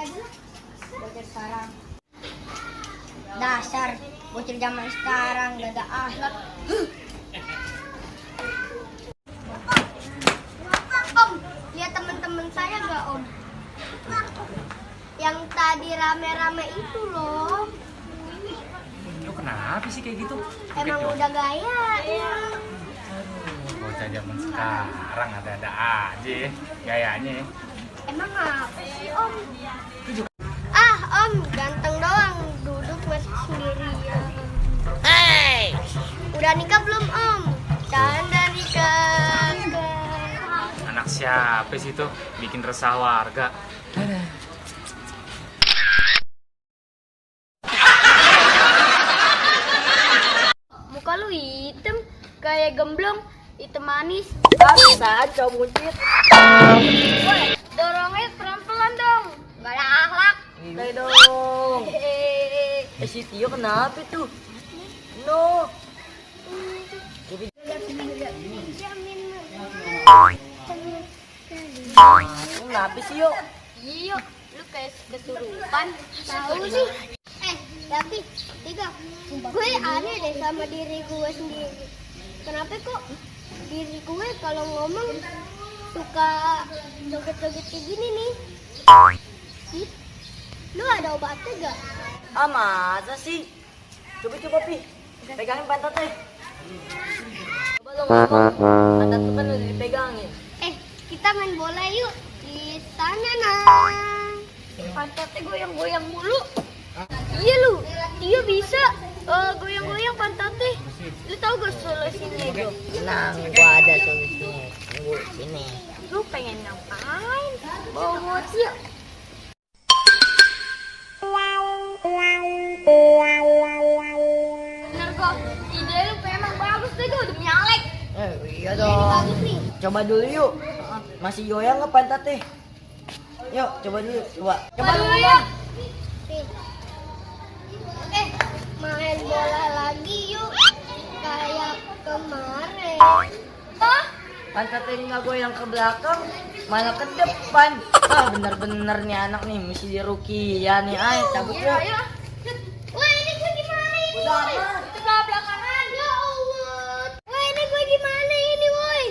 aja lah. Bocil sekarang. Dasar bocil zaman sekarang gak ada akhlak. Om, lihat teman-teman saya gak Om? Yang tadi rame-rame itu loh. Lu kenapa sih kayak gitu? Emang udah gaya. Bocah zaman sekarang ada-ada aja ya gayanya ya. Emang apa sih Om? Ah Om, ganteng doang, duduk masih sendirian. Hey! Udah nikah belum Om? Canda nikah. Anak siapa sih tuh bikin resah warga? Muka lu hitam, kayak gemblong, hitam manis. Bisa aja muncit. Woi, dorongnya pelan-pelan dong. Gak ada akhlak. Udah dong. Si Tio kenapa tuh? No. Kenapa sih yuk? Iya, lu kayak kesurupan. Tahu sih. Tapi tiga, gue aneh deh sama diri gue sendiri. Kenapa kok diri gue kalau ngomong suka joget-joget kayak gini nih? Ih, lu ada obatnya gak? Ah masa sih? Coba Pi, pegangin pantatnya. Coba lo ngomong, pantat tuh kan udah dipegangin. Kita main bola yuk di sana nah. Pantatnya goyang-goyang mulu. Iya lu, dia bisa goyang-goyang pantatnya. Lu tau gak solusinya itu? Tenang, gua ada solusinya. Tunggu sini. Lu pengen ngapain? Bawa mochi yuk. Bener kok, ide lu memang bagus deh tuh, demi Alek. Iya dong. Coba dulu yuk. Masih goyang nggak pantatnya? Yuk, coba dulu. Coba dulu ya. Main bola lagi yuk. Kayak kemarin. Pantatnya nggak goyang ke belakang, malah ke depan. Bener-bener nih anak nih, mesti dirukiah nih. Ayo cabut yuk. Wah, ini gue gimana ini? Udah, Itu belakangan. Ya Allah. Wah, ini gue gimana ini, woi?